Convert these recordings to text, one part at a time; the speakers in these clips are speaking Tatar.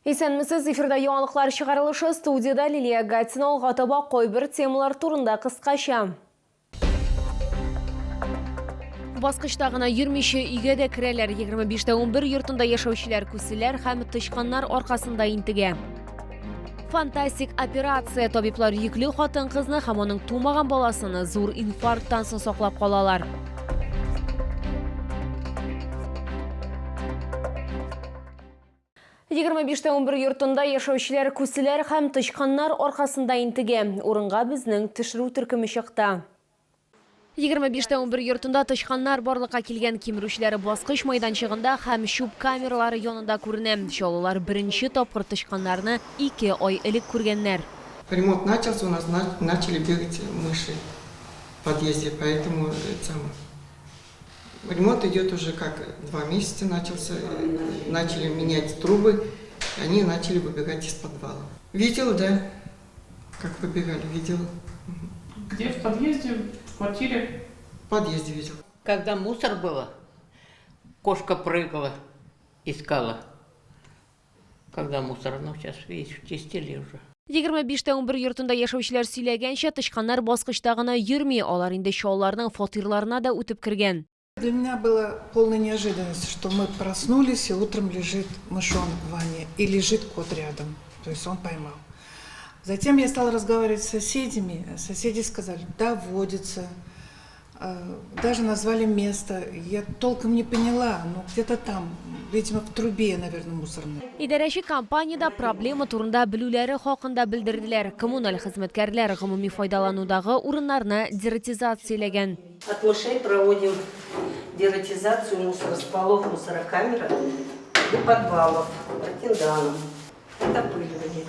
Исәнмесез, эфирда яңалыклар чыгарылышы, студиядә Лилия Гатина. Алга таба кайбер темалар турында кыскача. Баскычта гына йөрмичә өйгә дә керәләр. 25 тә 11 йортында яшәүчеләр күселәр һәм тычканнар аркасында интегә. Фантастик операция. Табиблар йөкле хатын-кызны һәм аның тумаган баласын зур инфаркттан соң саклап калалар. 25 тә 11 йортында яшәүчеләр күселәр һәм тычканнар аркасында интегә. Урынга безнең төшерү төркеме чыкты. 25 тә 11 йортында тычканнар барлыкка килгән. Кимерүчеләр баскыч майданчыгында һәм чүп камералары янында күренә. Чаллылар беренче тапкыр тычканнарны ике ай элек күргәннәр. Ремонт начался, у нас начали бегать мыши в подъезде, поэтому это самое. Ремонт идет уже как 2 месяца начался, начали менять трубы, они начали выбегать из подвала. Видел, да, как выбегали, видел. Где, в подъезде, в квартире? В подъезде видел. Когда мусор было, кошка прыгала, искала. Когда мусор, ну сейчас, видишь, чистили уже. 25 тә 11 йортында яшәүчеләр сөйләгәнчә, тычканнар баскычта гына йөрми, алар инде чаллыларның фатирларына да үтеп кергән. Для меня было полной неожиданностью, что мы проснулись, и утром лежит мышонок в ванне, и лежит кот рядом. То есть он поймал. Затем я стала разговаривать с соседями. Соседи сказали: да, водится. Даже назвали место. Я толком не поняла, но где-то там, видимо, в трубе, наверное, мусорной. Идарәче компаниядә проблема турында белүләре хакында белдерделәр. Коммуналь хезмәткәрләр гомуми файдаланудагы урыннарны дератизацияләгән. От мышей проводим дератизацию мусора с полов мусорокамеры и подвалов ротинданом. Это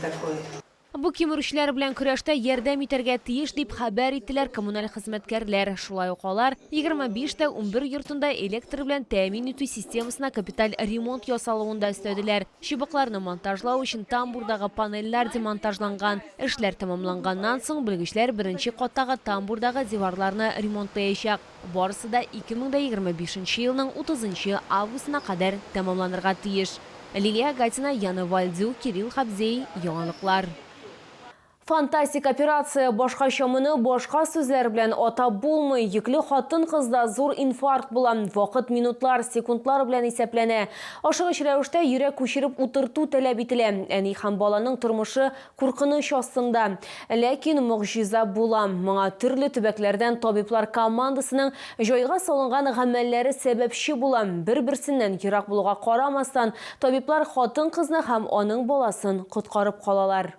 такое. Бу кимерүчеләр белән көрәштә ярдәм итәргә тиеш дип хәбәр иттеләр коммуналь хезмәткәрләр. Шулай ук алар 25 тә 11 йортында электр белән тәэмин итү системасына капиталь ремонт ясалуын да өстәделәр. Чыбыкларны монтажлау өчен тамбурдагы панельләр демонтажланган. Эшләр тәмамланганнан соң белгечләр беренче каттагы тамбурдагы диварларны ремонтлаячак. Барысы да 2025 елның 30 августына кадәр тәмамланырга тиеш. Лилия Гатина, Яна Вальдю, Кирилл Хабзей, Яңалыклар. Фантастик операция, башкача моны башка сүзләр белән атап булмый. Йөкле хатын-кызда зур инфаркт була. Вакыт минутлар, секундлар белән исәпләнә. Ашыгыч рәвештә йөрәк күчереп утырту таләп ителә. Әни һәм баланың тормышы куркыныч астында. Ләкин могҗиза була. Моңа төрле төбәкләрдән табиблар командасының җайга салынган гамәлләре сәбәпче була. Бер-берсеннән ерак булуга карамастан, табиблар хатын-кызны һәм аның баласын коткарып калалар.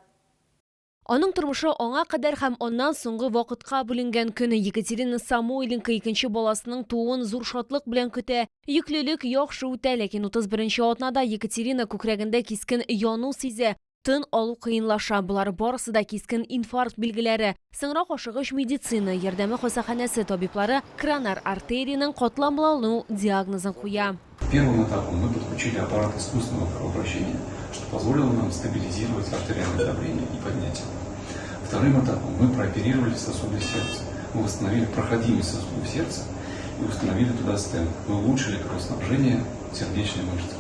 Аның тормышы аңа кадәр һәм аннан соңгы вакытка бүленгән. Көне Екатерина Самойленко икенче баласының тууын зур шатлык белән көтә. Йөклелек яхшы үтә, ләкин 31 атнада Екатерина күкрәгендә кискен яну сизә. Тын алу кыенлаша. Болар барысы да кискен инфаркт билгеләре. Соңрак ашыгыч медицина ярдәме хастаханәсе табиблары коронар артериянең катламлану диагнозын куя. Первым этапом мы подключили аппарат искусственного кровообращения, что позволило нам стабилизировать артериальное давление и поднять его. Вторым этапом мы прооперировали сосуды сердца. Мы восстановили проходимость сосудов сердца и установили туда стент. Мы улучшили кровоснабжение сердечной мышцы.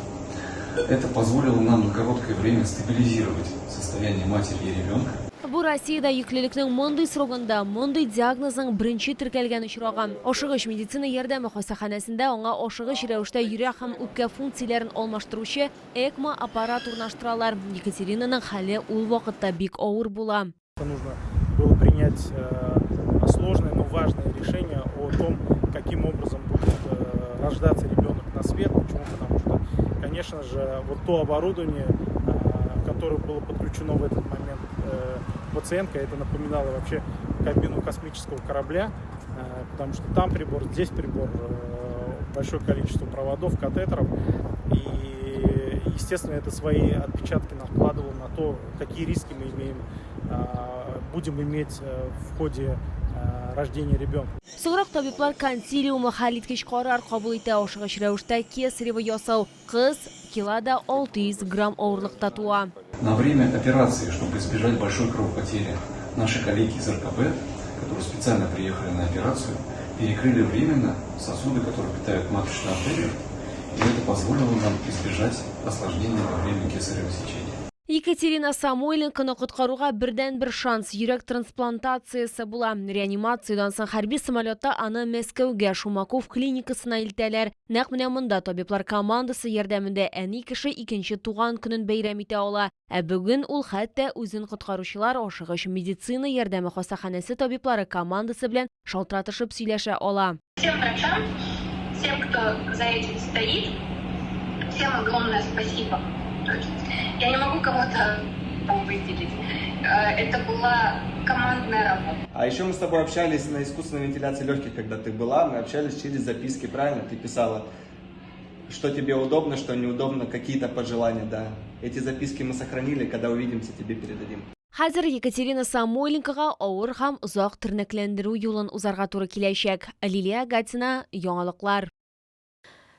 Это позволило нам на короткое время стабилизировать состояние матери и ребенка. Бу Россиядә йөклелекнең мондый срогында мондый диагнозның беренче теркәлгән очрагы. Ашыгыч медицина ярдәме хастаханәсендә аңа ашыгыч рәвештә йөрәк һәм үпкә функцияләрен алмаштыручы ЭКМО аппарат урнаштыралар. Екатеринаның хәле ул вакытта бик авыр була. Нужно было принять сложное, но важное решение о том, каким образом будет рождаться ребенок на свет. Почему? Потому что, конечно же, вот то оборудование, которое было подключено в этот момент пациентка, это напоминало вообще кабину космического корабля, потому что там прибор, здесь прибор, большое количество проводов, катетеров. И, естественно, это свои отпечатки накладывало на то, какие риски мы имеем, будем иметь в ходе рождения ребенка. Соңрак табиблар консилиумы хәлиткеч карар кабул итә: ашыгыч рәвештә кесарево ясау. Кыз кило да 600 грамм авырлыкта туа. На время операции, чтобы избежать большой кровопотери, наши коллеги из РКБ, которые специально приехали на операцию, перекрыли временно сосуды, которые питают маточную артерию, и это позволило нам избежать осложнений во время кесарево сечения. Екатерина Самойленконы коткаруга бердәнбер шанс йөрәк трансплантациясе була. Реанимациядән соң хәрби самолетта аны Мәскәүгә Шумаков клиникасына илтәләр. Нәкъ менә монда табиблар командасы ярдәмендә әни кеше икенче туган көнен бәйрәм итә ала. Ә бүген ул хәтта үзен коткаручылар ашыгыч медицина ярдәме хастаханәсе табиблары командасы белән шалтыратышып сөйләшә ала. Всем врачам, всем, кто за этим стоит, всем огромное спасибо. То есть я не могу кого-то выделить. Это была командная работа. А еще мы с тобой общались на искусственной вентиляции легких, когда ты была. Мы общались через записки, правильно? Ты писала, что тебе удобно, что неудобно, какие-то пожелания, да. Эти записки мы сохранили, когда увидимся, тебе передадим. Хәзер Екатерина Самойленкога авыр һәм озак тернәкләндерү юлын узарга туры киләчәк. Лилия Гатина, Яңалыклар.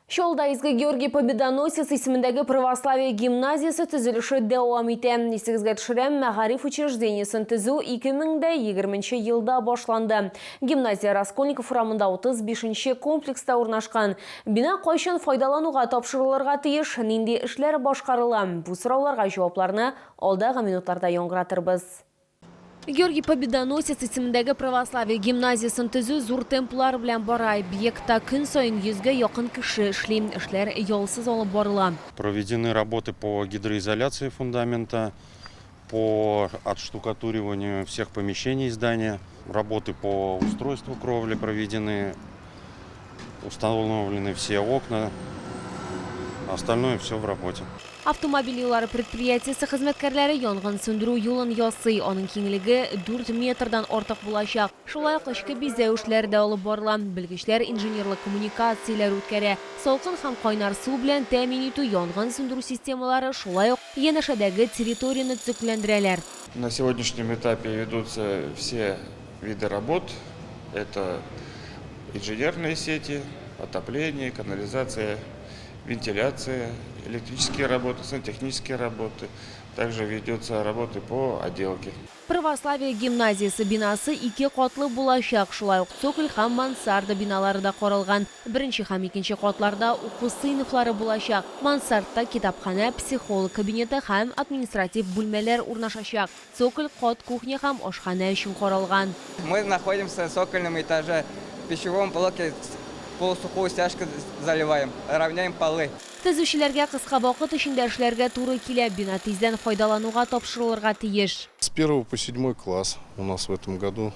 Чаллыда Изге Георгий Победоносец исемендәге православие гимназиясе төзелеше дәвам итә. Исегезгә төшерәм, мәгариф учреждениесен төзү 2020 елда башланды. Гимназия Раскольников урамында 35 комплекста урнашкан. Бина кайчан файдалануга тапшырылырга тиеш, нинди эшләр башкарыла? Бу сорауларга җавапларны алдагы минутларда яңгыратырбыз. Георгий Победоносец исемендәге православие гимназиясен төзү зур темплар белән бара. Объектта көн саен 100гә якын кеше эшли. Эшләр ялсыз алып барыла. Проведены работы по гидроизоляции фундамента, по отштукатуриванию всех помещений здания. Работы по устройству кровли проведены, установлены все окна, остальное все в работе. Автомобиль юллары предприятиесе хезмәткәрләре янгын сүндерү юлын ясый. Аның киңлеге 4 метрдан артык булачак. Шулай ук эчке бизәү эшләре дә алып барыла. Белгечләр инженерлык коммуникацияләр үткәрә. Салкын һәм кайнар су белән тәэмин итү, янгын сүндерү системалары, шулай ук янәшәдәге территорияне төзекләндерәләр. На сегодняшнем этапе ведутся все виды работ. Это инженерные сети, отопление, канализация, вентиляция, электрические работы, сантехнические работы. Также ведется работы по отделке. Православие гимназиясе бинасы ике катлы булачак. Шулай ук цоколь һәм мансарда биналары да каралган. Беренче һәм икенче катларда уку сыйныфлары булачак. Мансардта китапханә, психолог кабинеты һәм административ бүлмәләр урнашачак. Цоколь кат кухня һәм ашханә өчен каралган. Мы находимся на цокольном этаже. В пищевом блоке полусухую стяжку заливаем, равняем полы. Төзүчеләргә кыска вакыт эчендә эшләргә туры килә. Бина тиздән файдалануга тапшырылырга тиеш. С 1 по 7 класс у нас в этом году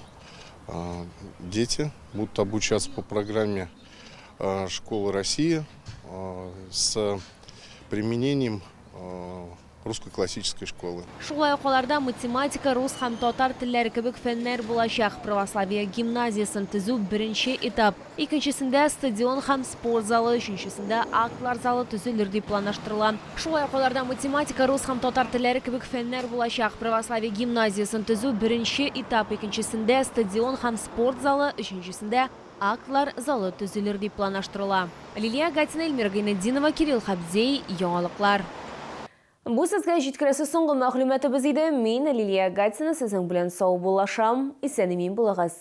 дети будут обучаться по программе «Школа России» с применением русской классической школы. Шулай ук аларда математика, рус һәм татар телләре кебек фәннәр булачак. Православие гимназиясен төзү беренче этап. Икенчесендә стадион һәм спорт залы, өченчесендә актлар залы төзелер дип планлаштырыла. Шулай ук аларда математика, рус һәм татар телләре кебек фәннәр булачак. Православие гимназиясен төзү беренче этап. Икенчесендә стадион һәм спорт залы, өченчесендә актлар залы төзелер дип планлаштырыла. Лилия Гатина, Эльмира Гайнетдинова, Кирилл Хабдей, Яңалыклар. Бу сезгә җиткерәсе соңгы мәгълүматыбыз иде. Мин Лилия Гатина сезнең белән саубуллашам. Исән-имин булыгыз.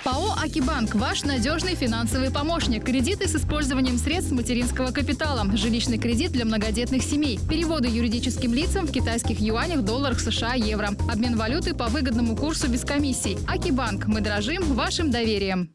ПАО «Акибанк» – ваш надежный финансовый помощник. Кредиты с использованием средств материнского капитала. Жилищный кредит для многодетных семей. Переводы юридическим лицам в китайских юанях, долларах США, евро. Обмен валюты по выгодному курсу без комиссий. «Акибанк» – мы дорожим вашим доверием.